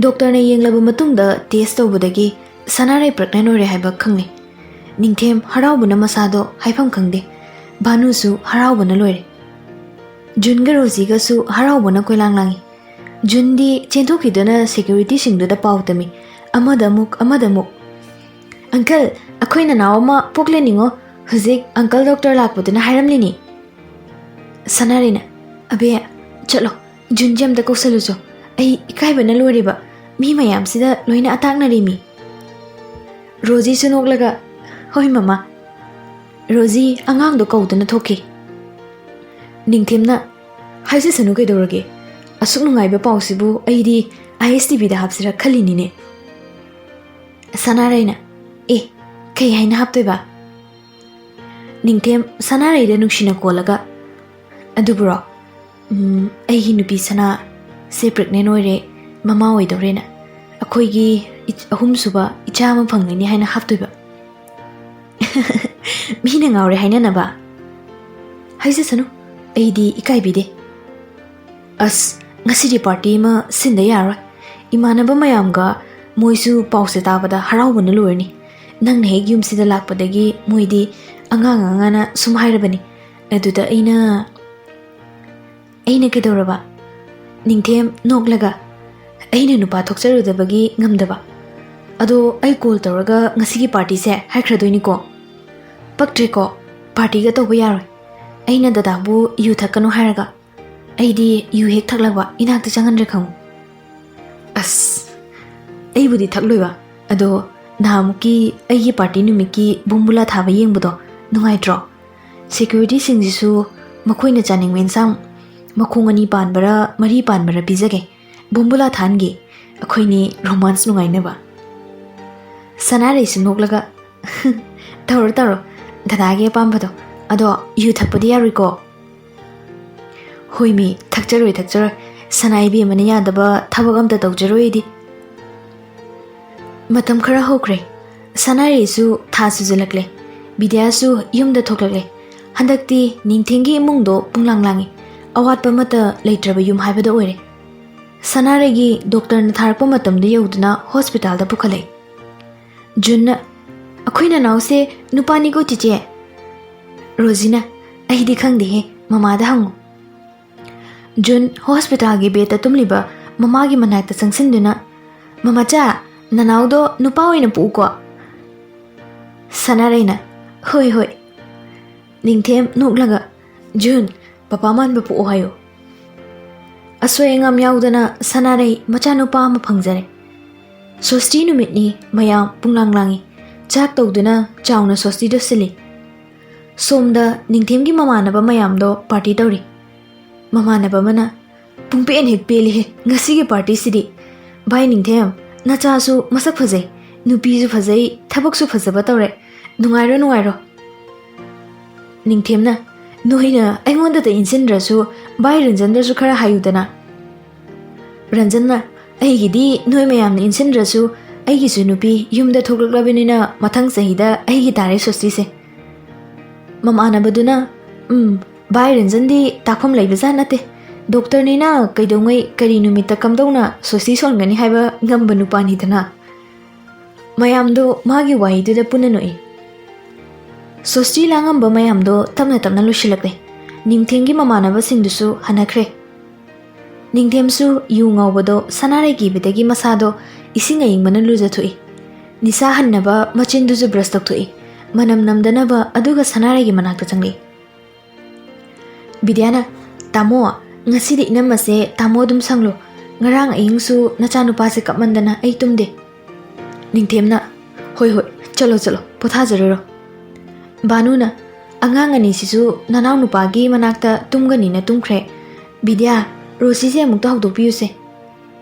ꯗꯣꯛꯇꯔꯅ ꯌꯦꯡꯂꯕ ꯃꯇꯨꯡꯗ ꯇꯦꯁ ꯇꯧꯕꯗꯒꯤ ꯁꯅꯥꯔꯩ ꯄ꯭ꯔꯦꯒꯅꯦꯟ ꯑꯣꯏꯔꯦ ꯍꯥꯏꯕ ꯈꯪꯂꯦ꯫ ꯅꯤꯡꯊꯦꯝ ꯍꯔꯥꯎꯕꯅ ꯃꯁꯥꯗꯣ ꯍꯥꯏꯐꯝ ꯈꯪꯗꯦ꯫ ꯚꯥꯅꯨꯁꯨ ꯍꯔꯥꯎꯕꯅ ꯂꯣꯏꯔꯦ꯫ ꯖꯨꯟꯒ ꯔꯣꯖꯤꯒꯁꯨ ꯍꯔꯥꯎꯕꯅ ꯀꯣꯏꯂꯥꯡ ꯂꯥꯡꯏ꯫ ꯖꯨꯟꯗꯤ ꯆꯦꯟꯊꯣꯛꯈꯤꯗꯨꯅ ꯁꯦꯀ꯭ꯌꯨꯔꯤꯇꯤꯁꯤꯡꯗꯨꯗ ꯄꯥꯎ ꯇꯝꯃꯤ꯫ ꯑꯃꯗ ꯑꯃꯨꯛ, ꯑꯃꯗ ꯑꯃꯨꯛ꯫ "ꯑꯪꯀꯜ, ꯑꯩꯈꯣꯏ ꯅꯅꯥꯎ ꯑꯃ ꯄꯣꯛꯂꯅꯤꯉꯣ꯫ ꯍꯧꯖꯤꯛ ꯑꯪꯀꯜ ꯗꯣꯛꯇꯔ ꯂꯥꯛꯄꯗꯨꯅ ꯍꯥꯏꯔꯝꯂꯤꯅꯤ꯫" ꯁꯅꯥꯔꯩꯅ, "ꯑꯕꯦ, ꯆꯠꯂꯣ, ꯖꯨꯟꯁꯦ ꯑꯝꯇ ꯀꯧꯁꯜꯂꯨꯆꯣ꯫ ꯑꯩ ꯏꯀꯥꯏꯕꯅ ꯂꯣꯏꯔꯦꯕ꯫ ꯃꯤ ꯃꯌꯥꯝꯁꯤꯗ ꯂꯣꯏꯅ ꯑꯇꯥꯛꯅꯔꯦꯃꯤ꯫" ꯔꯣꯖꯤꯁꯨ ꯅꯣꯛꯂꯒ, "ꯍꯣꯏ, ꯃꯃꯥ꯫" ꯔꯣꯖꯤ ꯑꯉꯥꯡꯗꯣ ꯀꯧꯗꯨꯅ ꯊꯣꯛꯈꯤ꯫ ꯅꯤꯡꯊꯦꯝꯅ, "ꯍꯥꯏꯖꯁꯅꯨ ꯀꯩꯗꯧꯔꯒꯦ? ꯑꯁꯨꯛ ꯅꯨꯡꯉꯥꯏꯕ ꯄꯥꯎꯁꯤꯕꯨ ꯑꯩꯗꯤ ꯑꯥꯏ ꯑꯦꯁ ꯇꯤ ꯚꯤꯗ ꯍꯥꯞꯁꯤꯔꯥ ꯈꯜꯂꯤꯅꯤꯅꯦ꯫ ꯁꯅꯥꯔꯩꯅ, "ꯑꯦ, ꯀꯩ ꯍꯥꯏꯅ ꯍꯥꯞꯇꯣꯏꯕ?" ꯅꯤꯡꯊꯦꯝ ꯁꯅꯥꯔꯩꯗ ꯅꯨꯡꯁꯤꯅ ꯀꯣꯜꯂꯒ, "ꯑꯗꯨꯕꯨꯔꯣ, ꯎꯝ, ꯑꯩꯒꯤ ꯅꯨꯄꯤ ꯁꯅꯥ ꯁꯦ ꯄ꯭ꯔꯦꯒꯅꯦꯟ ꯑꯣꯏꯔꯦ, ꯃꯃꯥ ꯑꯣꯏꯗꯧꯔꯦꯅ꯫ ꯑꯩꯈꯣꯏꯒꯤ ꯏꯆ-, ꯑꯍꯨꯝꯁꯨꯕ ꯏꯆꯥ ꯑꯃ ꯐꯪꯒꯅꯤ ꯍꯥꯏꯅ ꯍꯥꯞꯇꯣꯏꯕ?" ꯃꯤꯅ ꯉꯥꯎꯔꯦ ꯍꯥꯏꯅꯅꯕ? ꯍꯥꯏꯖꯁꯅꯨ, ꯑꯩꯗꯤ ꯏꯀꯥꯏꯕꯤꯗꯦ꯫ ꯑꯁ, ꯉꯁꯤꯗꯤ ꯄꯥꯔꯇꯤ ꯑꯃ ꯁꯤꯟꯗ ꯌꯥꯔꯣꯏ꯫ ꯏꯃꯥꯟꯅꯕ ꯃꯌꯥꯝꯒ ꯃꯣꯏꯁꯨ ꯄꯥꯎꯁꯦ ꯇꯥꯕꯗ ꯍꯔꯥꯎꯕꯅ ꯂꯣꯏꯔꯅꯤ꯫ ꯅꯪꯅ ꯍꯦꯛ ꯌꯨꯝꯁꯤꯗ ꯂꯥꯛꯄꯗꯒꯤ ꯃꯣꯏꯗꯤ ꯑꯉꯥꯡ ꯑꯉꯥꯡꯅ ꯁꯨꯝ ꯍꯥꯏꯔꯕꯅꯤ꯫ ꯑꯗꯨꯗ ꯑꯩꯅ, "ꯑꯩꯅ ꯀꯩꯗꯧꯔꯕ?" ꯅꯤꯡꯊꯦꯝ ꯅꯣꯛꯂꯒ, "ꯑꯩꯅ ꯅꯨꯄꯥ ꯊꯣꯛꯆꯔꯨꯗꯕꯒꯤ ꯉꯝꯗꯕ꯫ ꯑꯗꯣ ꯑꯩ ꯀꯣꯜ ꯇꯧꯔꯒ ꯉꯁꯤꯒꯤ ꯄꯥꯔꯇꯤꯁꯦ ꯍꯥꯏꯈ꯭ꯔꯗꯣꯏꯅꯤꯀꯣ꯫ ꯄꯛꯇ꯭ꯔꯦꯀꯣ, ꯄꯥꯔꯇꯤꯒ ꯇꯧꯕ ꯌꯥꯔꯣꯏ꯫ ꯑꯩꯅ ꯗꯗꯥꯕꯨ ꯌꯨ ꯊꯛꯀꯅꯨ ꯍꯥꯏꯔꯒ ꯑꯩꯗꯤ ꯌꯨ ꯍꯦꯛ ꯊꯛꯂꯛꯄ ꯏꯅꯥꯛꯇ ꯆꯪꯍꯟꯗ꯭ꯔꯦ ꯈꯪꯉꯨ꯫" ꯑꯁ, ꯑꯩꯕꯨꯗꯤ ꯊꯛꯂꯣꯏꯕ, ꯑꯗꯣ ꯅꯍꯥꯟꯃꯨꯛꯀꯤ ꯑꯩꯒꯤ ꯄꯥꯔꯇꯤ ꯅꯨꯃꯤꯠꯀꯤ ꯕꯣꯝꯕꯨꯂꯥ ꯊꯥꯕ ꯌꯦꯡꯕꯗꯣ ꯅꯨꯡꯉꯥꯏꯇ꯭ꯔꯣ? ꯁꯦꯀ꯭ꯌꯨꯔꯤꯇꯤꯁꯤꯡꯁꯤꯁꯨ ꯃꯈꯣꯏꯅ ꯆꯥꯅꯤꯡꯕ ꯏꯟꯁꯥꯡ ꯃꯈꯣꯡ ꯑꯅꯤ ꯄꯥꯟꯕꯔ ꯃꯔꯤ ꯄꯥꯟꯕꯔ ꯄꯤꯖꯒꯦ꯫ ꯕꯣꯝꯕꯨꯂꯥ ꯊꯥꯍꯟꯒꯦ, ꯑꯩꯈꯣꯏꯅꯤ ꯔꯣꯃꯥꯟꯁ ꯅꯨꯡꯉꯥꯏꯅꯕ꯫ ꯁꯅꯥꯔꯩꯁꯨ ꯅꯣꯛꯂꯒ, "ꯇꯧꯔꯣ, ꯇꯧꯔꯣ, ꯗꯗꯥꯒꯤ ꯑꯄꯥꯝꯕꯗꯣ꯫ ꯑꯗꯣ ꯌꯨ ꯊꯛꯄꯗꯤ ꯌꯥꯔꯣꯏꯀꯣ?" "ꯍꯣꯏꯃꯤ, ꯊꯛꯆꯔꯣꯏ, ꯊꯛꯆꯔꯣꯏ꯫ ꯁꯅꯥ ꯏꯕꯦꯝꯃꯅ ꯌꯥꯗꯕ ꯊꯕꯛ ꯑꯝꯇ ꯇꯧꯖꯔꯣꯏ ꯑꯩꯗꯤ꯫" ꯃꯇꯝ ꯈꯔ ꯍꯧꯈ꯭ꯔꯦ꯫ ꯁꯅꯥꯔꯩꯁꯨ ꯊꯥ ꯁꯨꯖꯜꯂꯛꯂꯦ꯫ ꯕꯤꯗ꯭ꯌꯥꯁꯨ ꯌꯨꯝꯗ ꯊꯣꯛꯂꯛꯂꯦ꯫ ꯍꯟꯗꯛꯇꯤ ꯅꯤꯡꯊꯦꯝꯒꯤ ꯏꯃꯨꯡꯗꯣ ꯄꯨꯡꯂꯥꯡ ꯂꯥꯡꯉꯤ꯫ ꯑꯋꯥꯠꯄ ꯑꯃꯠꯇ ꯂꯩꯇ꯭ꯔꯕ ꯌꯨꯝ ꯍꯥꯏꯕꯗꯣ ꯑꯣꯏꯔꯦ꯫ ꯁꯅꯥꯔꯩꯒꯤ ꯗꯣꯛꯇꯔꯅ ꯊꯥꯔꯛꯄ ꯃꯇꯝꯗ ꯌꯧꯗꯨꯅ ꯍꯣꯁꯄꯤꯇꯥꯜꯗ ꯄꯨꯈꯠꯂꯛꯏ꯫ ꯖꯨꯟꯅ, "ꯑꯩꯈꯣꯏ ꯅꯅꯥꯎꯁꯦ ꯅꯨꯄꯥꯅꯤꯀꯣ, ꯆꯤꯆꯦ?" ꯔꯣꯖꯤꯅ, "ꯑꯩꯗꯤ ꯈꯪꯗꯦꯍꯦ, ꯃꯃꯥꯗ ꯍꯪꯉꯨ꯫" ꯖꯨꯟ ꯍꯣꯁꯄꯤꯇꯥꯜꯒꯤ ꯕꯦꯗꯇ ꯇꯨꯝꯂꯤꯕ ꯃꯃꯥꯒꯤ ꯃꯅꯥꯛꯇ ꯆꯪꯁꯤꯟꯗꯨꯅ, "ꯃꯃꯥꯆꯥ, ꯅꯅꯥꯎꯗꯣ ꯅꯨꯄꯥ ꯑꯣꯏꯅ ꯄꯣꯛꯎꯀꯣ꯫" ꯁꯅꯥꯔꯩꯅ, "ꯍꯣꯏ, ꯍꯣꯏ꯫" ꯅꯤꯡꯊꯦꯝ ꯅꯣꯛꯂꯒ, "ꯖꯨꯟ, ꯄꯄꯥ ꯃꯥꯟꯕ ꯄꯣꯛꯑꯣ ꯍꯥꯏꯌꯨ꯫" ꯑꯁꯣꯏ ꯑꯉꯥꯝ ꯌꯥꯎꯗꯅ ꯁꯅꯥꯔꯩ ꯃꯆꯥꯅꯨꯄꯥ ꯑꯃ ꯐꯪꯖꯔꯦ꯫ ꯁꯣꯁꯇꯤ ꯅꯨꯃꯤꯠꯅꯤ, ꯃꯌꯥꯝ ꯄꯨꯡꯂꯥꯡ ꯂꯥꯡꯉꯤ꯫ ꯆꯥꯛ ꯇꯧꯗꯨꯅ ꯆꯥꯎꯅ ꯁꯣꯁꯇꯤꯗꯣ ꯁꯤꯜꯂꯤ꯫ ꯁꯣꯝꯗ ꯅꯤꯡꯊꯦꯝꯒꯤ ꯃꯃꯥꯟꯅꯕ ꯃꯌꯥꯝꯗꯣ ꯄꯥꯔꯇꯤ ꯇꯧꯔꯤ꯫ ꯃꯃꯥꯟꯅꯕ ꯑꯃꯅ, ꯄꯨꯡꯄꯦꯟ ꯍꯦꯛ ꯄꯦꯜꯂꯤꯍꯦ ꯉꯁꯤꯒꯤ ꯄꯥꯔꯇꯤꯁꯤꯗꯤ꯫ ꯚꯥꯏ ꯅꯤꯡꯊꯦꯝ, ꯅꯆꯥꯁꯨ ꯃꯁꯛ ꯐꯖꯩ, ꯅꯨꯄꯤꯁꯨ ꯐꯖꯩ, ꯊꯕꯛꯁꯨ ꯐꯖꯕ ꯇꯧꯔꯦ꯫ ꯅꯨꯡꯉꯥꯏꯔꯣ, ꯅꯨꯡꯉꯥꯏꯔꯣ꯫ ꯅꯤꯡꯊꯦꯝꯅ, ꯅꯣꯏꯅ ꯑꯩꯉꯣꯟꯗꯇ ꯏꯟꯁꯤꯟꯗ꯭ꯔꯁꯨ ꯚꯥꯏ ꯔꯟꯖꯟꯗꯁꯨ ꯈꯔ ꯍꯥꯏꯌꯨꯗꯅ꯫ ꯔꯟꯖꯟꯅ, ꯑꯩꯒꯤꯗꯤ ꯅꯣꯏ ꯃꯌꯥꯝꯅ ꯏꯟꯁꯤꯟꯗ꯭ꯔꯁꯨ ꯑꯩꯒꯤꯁꯨ ꯅꯨꯄꯤ ꯌꯨꯝꯗ ꯊꯣꯛꯂꯛꯂꯕꯅꯤꯅ ꯃꯊꯪ ꯆꯍꯤꯗ ꯑꯩꯒꯤ ꯇꯥꯔꯦ ꯁꯣꯁꯇꯤꯁꯦ꯫ ꯃꯃꯥꯟꯅꯕꯗꯨꯅ, ꯎꯝ, ꯚꯥꯏ ꯔꯟꯖꯟꯗꯤ ꯇꯥꯛꯐꯝ ꯂꯩꯕꯖꯥꯠ ꯅꯠꯇꯦ꯫ ꯗꯣꯛꯇꯔꯅꯤꯅ ꯀꯩꯗꯧꯉꯩ ꯀꯔꯤ ꯅꯨꯃꯤꯠꯇ ꯀꯝꯗꯧꯅ ꯁꯣꯁꯇꯤ ꯁꯣꯟꯒꯅꯤ ꯍꯥꯏꯕ ꯉꯝꯕ ꯅꯨꯄꯥꯅꯤꯗꯅ꯫ ꯃꯌꯥꯝꯗꯣ ꯃꯥꯒꯤ ꯋꯥꯍꯩꯗꯨꯗ ꯄꯨꯟꯅ ꯅꯣꯛꯏ꯫ ꯁꯣꯁꯇꯤ ꯂꯥꯡꯉꯝꯕ ꯃꯌꯥꯝꯗꯣ ꯇꯞꯅ ꯇꯞꯅ ꯂꯣꯏꯁꯤꯜꯂꯛꯂꯦ꯫ ꯅꯤꯡꯊꯦꯝꯒꯤ ꯃꯃꯥꯟꯅꯕꯁꯤꯡꯗꯨꯁꯨ ꯍꯟꯅꯈ꯭ꯔꯦ꯫ ꯅꯤꯡꯊꯦꯝꯁꯨ ꯌꯨ ꯉꯥꯎꯕꯗꯣ ꯁꯅꯥꯔꯩ ꯀꯤꯕꯗꯒꯤ ꯃꯁꯥꯗꯣ ꯏꯁꯤꯡ ꯑꯏꯪꯕꯅ ꯂꯨꯖꯊꯣꯛꯏ꯫ ꯅꯤꯁꯥ ꯍꯟꯅꯕ ꯃꯆꯤꯟꯗꯨꯁꯨ ꯕ꯭ꯔꯁ ꯇꯧꯊꯣꯛꯏ꯫ ꯃꯅꯝ ꯅꯝꯗꯅꯕ ꯑꯗꯨꯒ ꯁꯅꯥꯔꯩꯒꯤ ꯃꯅꯥꯛꯇ ꯆꯪꯂꯛꯏ꯫ ꯕꯤꯗ꯭ꯌꯥꯅ, "ꯇꯥꯃꯣ, ꯉꯁꯤꯗꯤ ꯏꯅꯝꯃꯁꯦ ꯇꯥꯃꯣ ꯑꯗꯨꯝ ꯁꯪꯂꯣ꯫ ꯉꯔꯥꯡ ꯑꯍꯤꯡꯁꯨ ꯅꯆꯥꯅꯨꯄꯥꯁꯦ ꯀꯞꯃꯟꯗꯅ ꯑꯩ ꯇꯨꯝꯗꯦ꯫" ꯅꯤꯡꯊꯦꯝꯅ, "ꯍꯣꯏ ꯍꯣꯏ, ꯆꯠꯂꯣ ꯆꯠꯂꯣ, ꯄꯣꯊꯥꯖꯔꯨꯔꯣ꯫" ꯚꯥꯅꯨꯅ, "ꯑꯉꯥꯡ ꯑꯅꯤꯁꯤꯁꯨ ꯅꯅꯥꯎ ꯅꯨꯄꯥꯒꯤ ꯃꯅꯥꯛꯇ ꯇꯨꯝꯒꯅꯤꯅ ꯇꯨꯝꯈ꯭ꯔꯦ꯫ ꯕꯤꯗ꯭ꯌꯥ, ꯔꯣꯁꯤꯁꯦ ꯑꯃꯨꯛꯇ ꯍꯧꯗꯣꯛꯄꯤꯌꯨꯁꯦ꯫"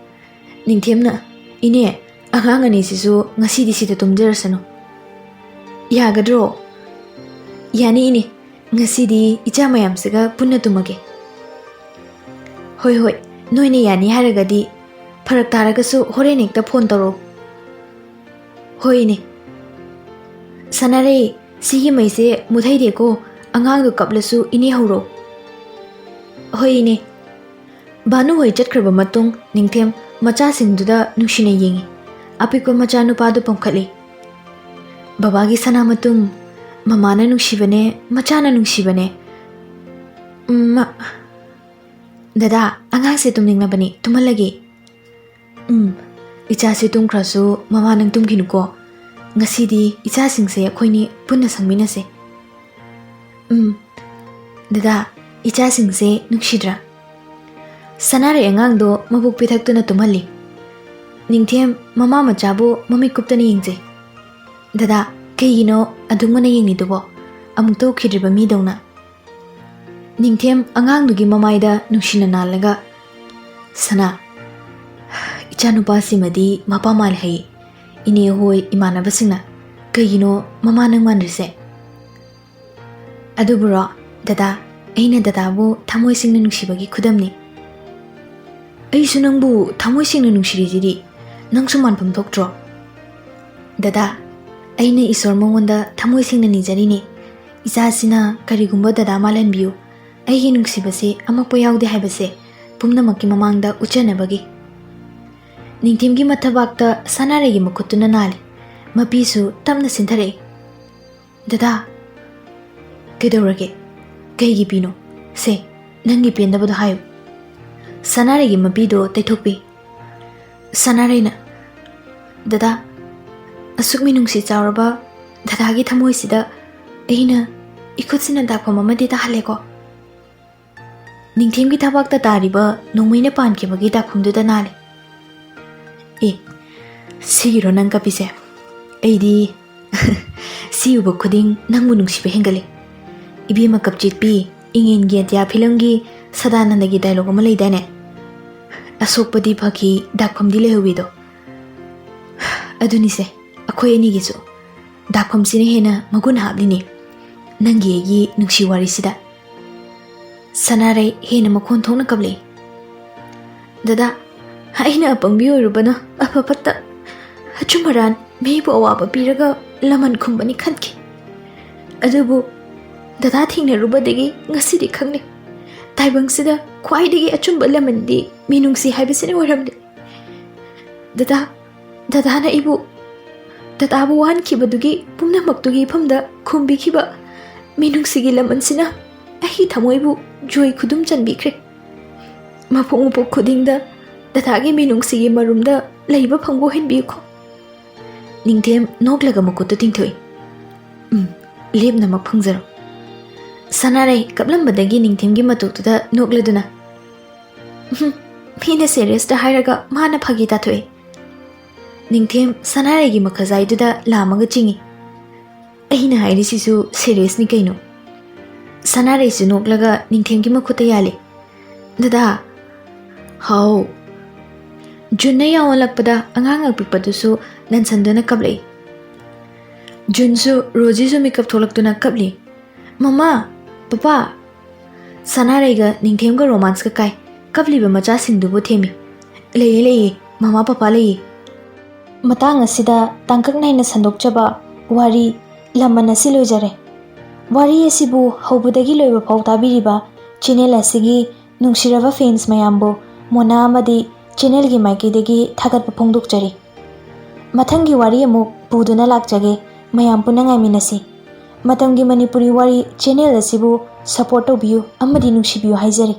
ꯅꯤꯡꯊꯦꯝꯅ, "ꯏꯅꯦ, ꯑꯉꯥꯡ ꯑꯅꯤꯁꯤꯁꯨ ꯉꯁꯤꯗꯤ ꯁꯤꯗ ꯇꯨꯝꯖꯔꯁꯅꯨ꯫" "ꯌꯥꯒꯗ꯭ꯔꯣ?" "ꯌꯥꯅꯤ ꯏꯅꯦ, ꯉꯁꯤꯗꯤ ꯏꯆꯥ ꯃꯌꯥꯝꯁꯤꯒ ꯄꯨꯟꯅ ꯇꯨꯝꯃꯒꯦ꯫" "ꯍꯣꯏ ꯍꯣꯏ, ꯅꯣꯏꯅ ꯌꯥꯅꯤ ꯍꯥꯏꯔꯒꯗꯤ꯫ ꯐꯔꯛ ꯇꯥꯔꯒꯁꯨ ꯍꯣꯔꯦꯟ ꯍꯦꯛꯇ ꯐꯣꯟ ꯇꯧꯔꯛꯑꯣ꯫" "ꯍꯣꯏ ꯏꯅꯦ꯫" "ꯁꯅꯥꯔꯩ, ꯁꯤꯒꯤ ꯃꯩꯁꯦ ꯃꯨꯊꯩꯗꯦꯀꯣ, ꯑꯉꯥꯡꯗꯣ ꯀꯞꯂꯁꯨ ꯏꯅꯦ ꯍꯧꯔꯛꯑꯣ꯫" "ꯍꯣꯏ ꯏꯅꯦ꯫" ꯚꯥꯅꯨ ꯍꯣꯏ ꯆꯠꯈ꯭ꯔꯕ ꯃꯇꯨꯡ ꯅꯤꯡꯊꯦꯝ ꯃꯆꯥꯁꯤꯡꯗꯨꯗ ꯅꯨꯡꯁꯤꯅ ꯌꯦꯡꯉꯤ꯫ ꯑꯄꯤꯛꯄ ꯃꯆꯥꯅꯨꯄꯥꯗꯨ ꯄꯝꯈꯠꯂꯤ꯫ "ꯕꯕꯥꯒꯤ ꯁꯅꯥ ꯃꯇꯨꯝ, ꯃꯃꯥꯅ ꯅꯨꯡꯁꯤꯕꯅꯦ, ꯃꯆꯥꯅ ꯅꯨꯡꯁꯤꯕꯅꯦ꯫ ꯎꯝ, ꯃ-, ꯗꯗꯥ, ꯑꯉꯥꯡꯁꯦ ꯇꯨꯝꯅꯤꯡꯂꯕꯅꯤ, ꯇꯨꯝꯍꯜꯂꯒꯦ꯫" "ꯎꯝ, ꯏꯆꯥꯁꯦ ꯇꯨꯝꯈ꯭ꯔꯁꯨ ꯃꯃꯥ ꯅꯪ ꯇꯨꯝꯈꯤꯅꯨꯀꯣ꯫ ꯉꯁꯤꯗꯤ ꯏꯆꯥꯁꯤꯡꯁꯦ ꯑꯩꯈꯣꯏꯅꯤ ꯄꯨꯟꯅ ꯁꯪꯃꯤꯟꯅꯁꯦ꯫" "ꯎꯝ, ꯗꯗꯥ, ꯏꯆꯥꯁꯤꯡꯁꯦ ꯅꯨꯡꯁꯤꯗ꯭ꯔꯥ?" ꯁꯅꯥꯔꯩ ꯑꯉꯥꯡꯗꯣ ꯃꯕꯨꯛ ꯄꯤꯊꯛꯇꯨꯅ ꯇꯨꯝꯍꯜꯂꯤ꯫ ꯅꯤꯡꯊꯦꯝ ꯃꯃꯥ ꯃꯆꯥꯕꯨ ꯃꯃꯤꯠ ꯀꯨꯞꯇꯅ ꯌꯦꯡꯖꯩ꯫ "ꯗꯗꯥ, ꯀꯩꯒꯤꯅꯣ ꯑꯗꯨꯝ ꯃꯨꯟꯅ ꯌꯦꯡꯂꯤꯗꯨꯕꯣ? ꯑꯃꯨꯛꯇ ꯎꯈꯤꯗ꯭ꯔꯤꯕ ꯃꯤꯗꯧꯅ?" ꯅꯤꯡꯊꯦꯝ ꯑꯉꯥꯡꯗꯨꯒꯤ ꯃꯃꯥꯏꯗ ꯅꯨꯡꯁꯤꯅ ꯅꯥꯜꯂꯒ, "ꯁꯅꯥ, ꯏꯆꯥꯅꯨꯄꯥꯁꯤꯃꯗꯤ ꯃꯄꯥ ꯃꯥꯜꯂꯦ ꯍꯥꯏꯌꯦ ꯏꯅꯦ ꯍꯣꯏ ꯏꯃꯥꯟꯅꯕꯁꯤꯡꯅ꯫ ꯀꯩꯒꯤꯅꯣ ꯃꯃꯥ ꯅꯪ ꯃꯥꯟꯗ꯭ꯔꯤꯁꯦ?" "ꯑꯗꯨꯕꯨꯔꯣ, ꯗꯗꯥ, ꯑꯩꯅ ꯗꯗꯥꯕꯨ ꯊꯃꯣꯏ ꯁꯦꯡꯅ ꯅꯨꯡꯁꯤꯕꯒꯤ ꯈꯨꯗꯝꯅꯤ꯫ ꯑꯩꯁꯨ ꯅꯪꯕꯨ ꯊꯃꯣꯏ ꯁꯦꯡꯅ ꯅꯨꯡꯁꯤꯔꯤꯁꯤꯗꯤ, ꯅꯪꯁꯨ ꯃꯥꯟꯐꯝ ꯊꯣꯛꯇ꯭ꯔꯣ?" "ꯗꯗꯥ, ꯑꯩꯅ ꯏꯁꯣꯔ ꯃꯉꯣꯟꯗ ꯊꯃꯣꯏ ꯁꯦꯡꯅ ꯅꯤꯖꯔꯤꯅꯦ, ꯏꯆꯥꯁꯤꯅ ꯀꯔꯤꯒꯨꯝꯕ ꯗꯗꯥ ꯃꯥꯜꯍꯟꯕꯤꯌꯨ, ꯑꯩꯒꯤ ꯅꯨꯡꯁꯤꯕꯁꯦ ꯑꯃꯛꯄ ꯌꯥꯎꯗꯦ ꯍꯥꯏꯕꯁꯦ ꯄꯨꯝꯅꯃꯛꯀꯤ ꯃꯃꯥꯡꯗ ꯎꯠꯆꯅꯕꯒꯤ꯫" ꯅꯤꯡꯊꯦꯝꯒꯤ ꯃꯊꯕꯥꯛꯇ ꯁꯅꯥꯔꯩꯒꯤ ꯃꯈꯨꯠꯇꯨꯅ ꯅꯥꯜꯂꯤ꯫ ꯃꯄꯤꯁꯨ ꯇꯞꯅ ꯆꯤꯟꯊꯔꯛꯏ꯫ "ꯗꯗꯥ, ꯀꯩꯗꯧꯔꯒꯦ? ꯀꯩꯒꯤ ꯄꯤꯅꯣ? ꯁꯦ, ꯅꯪꯒꯤ ꯄꯦꯟꯗꯕꯗꯣ ꯍꯥꯏꯌꯨ꯫" ꯁꯅꯥꯔꯩꯒꯤ ꯃꯄꯤꯗꯣ ꯇꯩꯊꯣꯛꯄꯤ꯫ ꯁꯅꯥꯔꯩꯅ, "ꯗꯗꯥ, ꯑꯁꯨꯛ ꯃꯤꯅꯨꯡꯁꯤ ꯆꯥꯎꯔꯕ ꯗꯗꯥꯒꯤ ꯊꯃꯣꯏꯁꯤꯗ ꯑꯩꯅ ꯏꯈꯨꯠꯁꯤꯅ ꯗꯥꯛꯐꯝ ꯑꯃꯗꯤ ꯇꯥꯍꯜꯂꯦꯀꯣ꯫" ꯅꯤꯡꯊꯦꯝꯒꯤ ꯊꯕꯥꯛꯇ ꯇꯥꯔꯤꯕ ꯅꯣꯡꯃꯩꯅ ꯄꯥꯟꯈꯤꯕꯒꯤ ꯗꯥꯛꯐꯝꯗꯨꯗ ꯅꯥꯜꯂꯦ꯫ "ꯑꯦ, ꯁꯤꯒꯤꯔꯣ ꯅꯪ ꯀꯞꯄꯤꯁꯦ? ꯑꯩꯗꯤ ꯁꯤ ꯎꯕ ꯈꯨꯗꯤꯡ ꯅꯪꯕꯨ ꯅꯨꯡꯁꯤꯕ ꯍꯦꯟꯒꯠꯂꯦ꯫ ꯏꯕꯦꯝꯃ ꯀꯞꯆꯦꯠꯄꯤ, ꯏꯪꯉꯦꯟꯒꯤ ꯑꯇꯤꯌꯥ ꯐꯤꯂꯝꯒꯤ ꯁꯗꯥꯅꯟꯗꯒꯤ ꯗꯥꯏꯂꯣꯛ ꯑꯃ ꯂꯩꯗꯥꯏꯅꯦ? 'ꯑꯁꯣꯛꯄꯗꯤ ꯐꯈꯤ, ꯗꯥꯛꯐꯝꯗꯤ ꯂꯩꯍꯧꯋꯤꯗꯣ.' ꯑꯗꯨꯅꯤꯁꯦ ꯑꯩꯈꯣꯏ ꯑꯅꯤꯒꯤꯁꯨ꯫ ꯗꯥꯛꯐꯝꯁꯤꯅ ꯍꯦꯟꯅ ꯃꯒꯨꯟ ꯍꯥꯞꯂꯤꯅꯦ ꯅꯪꯒꯤ ꯑꯩꯒꯤ ꯅꯨꯡꯁꯤ ꯋꯥꯔꯤꯁꯤꯗ꯫" ꯁꯅꯥꯔꯩ ꯍꯦꯟꯅ ꯃꯈꯣꯟ ꯊꯣꯛꯅ ꯀꯞꯂꯛꯏ꯫ "ꯗꯗꯥ, ꯑꯩꯅ ꯑꯄꯪꯕꯤ ꯑꯣꯏꯔꯨꯕꯅ ꯑꯐ ꯐꯠꯇ, ꯑꯆꯨꯝ ꯑꯔꯥꯟ, ꯃꯤꯕꯨ ꯑꯋꯥꯕ ꯄꯤꯔꯒ ꯂꯃꯟ ꯈꯨꯝꯕꯅꯤ ꯈꯟꯈꯤ꯫ ꯑꯗꯨꯕꯨ ꯗꯗꯥ ꯊꯦꯡꯅꯔꯨꯕꯗꯒꯤ ꯉꯁꯤꯗꯤ ꯈꯪꯂꯦ꯫ ꯇꯥꯏꯕꯪꯁꯤꯗ ꯈ꯭ꯋꯥꯏꯗꯒꯤ ꯑꯆꯨꯝꯕ ꯂꯃꯟꯗꯤ ꯃꯤꯅꯨꯡꯁꯤ ꯍꯥꯏꯕꯁꯤꯅ ꯑꯣꯏꯔꯝꯂꯦ꯫ ꯗꯗꯥ, ꯗꯗꯥꯅ ꯑꯩꯕꯨ, ꯗꯗꯥꯕꯨ ꯋꯥꯍꯟꯈꯤꯕꯗꯨꯒꯤ ꯄꯨꯝꯅꯃꯛꯇꯨꯒꯤ ꯏꯐꯝꯗ ꯈꯨꯝꯕꯤꯈꯤꯕ ꯃꯤꯅꯨꯡꯁꯤꯒꯤ ꯂꯃꯟꯁꯤꯅ ꯑꯩꯒꯤ ꯊꯃꯣꯏꯕꯨ ꯖꯣꯏ ꯈꯨꯗꯨꯝ ꯆꯟꯕꯤꯈ꯭ꯔꯦ꯫ ꯃꯄꯣꯛ ꯃꯄꯣꯛ ꯈꯨꯗꯤꯡꯗ ꯗꯗꯥꯒꯤ ꯃꯤꯅꯨꯡꯁꯤꯒꯤ ꯃꯔꯨꯝꯗ ꯂꯩꯕ ꯐꯪꯕ ꯑꯣꯏꯍꯟꯕꯤꯌꯨꯀꯣ꯫" ꯅꯤꯡꯊꯦꯝ ꯅꯣꯛꯂꯒ ꯃꯈꯨꯠꯇꯨ ꯇꯤꯡꯊꯣꯛꯏ꯫ "ꯎꯝ, ꯂꯦꯞꯅꯃꯛ ꯐꯪꯖꯔꯣ꯫" ꯁꯅꯥꯔꯩ ꯀꯞꯂꯝꯕꯗꯒꯤ ꯅꯤꯡꯊꯦꯝꯒꯤ ꯃꯇꯨꯇꯨꯗ ꯅꯣꯛꯂꯗꯨꯅ, "ꯎꯝ, ꯃꯤꯅ ꯁꯦꯔꯤꯌꯁꯇ ꯍꯥꯏꯔꯒ ꯃꯥꯅ ꯐꯥꯒꯤ ꯇꯥꯊꯣꯛꯑꯦ꯫" ꯅꯤꯡꯊꯦꯝ ꯁꯅꯥꯔꯩꯒꯤ ꯃꯈꯖꯥꯏꯗꯨꯗ ꯂꯥꯝꯃꯒ ꯆꯤꯡꯏ꯫ "ꯑꯩꯅ ꯍꯥꯏꯔꯤꯁꯤꯁꯨ ꯁꯦꯔꯤꯌꯁꯅꯤ ꯀꯩꯅꯣ꯫" ꯁꯅꯥꯔꯩꯁꯨ ꯅꯣꯛꯂꯒ ꯅꯤꯡꯊꯦꯝꯒꯤ ꯃꯈꯨꯠꯇ ꯌꯥꯜꯂꯤ꯫ "ꯗꯗꯥ, ꯍꯥꯎ꯫ ꯖꯨꯟꯅ ꯌꯥꯎꯍꯜꯂꯛꯄꯗ ꯑꯉꯥꯡ ꯑꯄꯤꯛꯄꯗꯨꯁꯨ ꯅꯟꯁꯟꯗꯨꯅ ꯀꯞꯂꯛꯏ꯫ ꯖꯨꯟꯁꯨ ꯔꯣꯖꯤꯁꯨ ꯃꯤꯀꯞ ꯊꯣꯛꯂꯛꯇꯨꯅ ꯀꯞꯂꯤ꯫ "ꯃꯃꯥ, ꯄꯄꯥ!" ꯁꯅꯥꯔꯩꯒ ꯅꯤꯡꯊꯦꯝꯒ ꯔꯣꯃꯥꯟꯁꯀ ꯀꯥꯏ꯫ ꯀꯞꯂꯤꯕ ꯃꯆꯥꯁꯤꯡꯗꯨꯕꯨ ꯊꯦꯝꯃꯤ꯫ "ꯂꯩꯌꯦ, ꯂꯩꯌꯦ, ꯃꯃꯥ ꯄꯄꯥ ꯂꯩꯌꯦ꯫" ꯃꯇꯥꯡ ꯑꯁꯤꯗ ꯇꯥꯡꯀꯛ ꯅꯥꯏꯅ ꯁꯟꯗꯣꯛꯆꯕ ꯋꯥꯔꯤ ꯂꯃꯟ ꯑꯁꯤ ꯂꯣꯏꯖꯔꯦ꯫ ꯋꯥꯔꯤ ꯑꯁꯤꯕꯨ ꯍꯧꯕꯗꯒꯤ ꯂꯣꯏꯕ ꯐꯥꯎ ꯇꯥꯕꯤꯔꯤꯕ ꯆꯦꯅꯦꯜ ꯑꯁꯤꯒꯤ ꯅꯨꯡꯁꯤꯔꯕ ꯐꯦꯟꯁ ꯃꯌꯥꯝꯕꯨ ꯃꯣꯅꯥ ꯑꯃꯗꯤ ꯆꯦꯅꯦꯜꯒꯤ ꯃꯥꯏꯀꯩꯗꯒꯤ ꯊꯥꯒꯠꯄ ꯐꯣꯡꯗꯣꯛꯆꯔꯤ꯫ ꯃꯊꯪꯒꯤ ꯋꯥꯔꯤ ꯑꯃꯨꯛ ꯄꯨꯗꯨꯅ ꯂꯥꯛꯆꯒꯦ, ꯃꯌꯥꯝ ꯄꯨꯟꯅ ꯉꯥꯏꯃꯤꯟꯅꯁꯤ꯫ ꯃꯇꯝꯒꯤ ꯃꯅꯤꯄꯨꯔꯤ ꯋꯥꯔꯤ ꯆꯦꯅꯦꯜ ꯑꯁꯤꯕꯨ ꯁꯄꯣꯔꯠ ꯇꯧꯕꯤꯌꯨ ꯑꯃꯗꯤ ꯅꯨꯡꯁꯤꯕꯤꯌꯨ ꯍꯥꯏꯖꯔꯤ꯫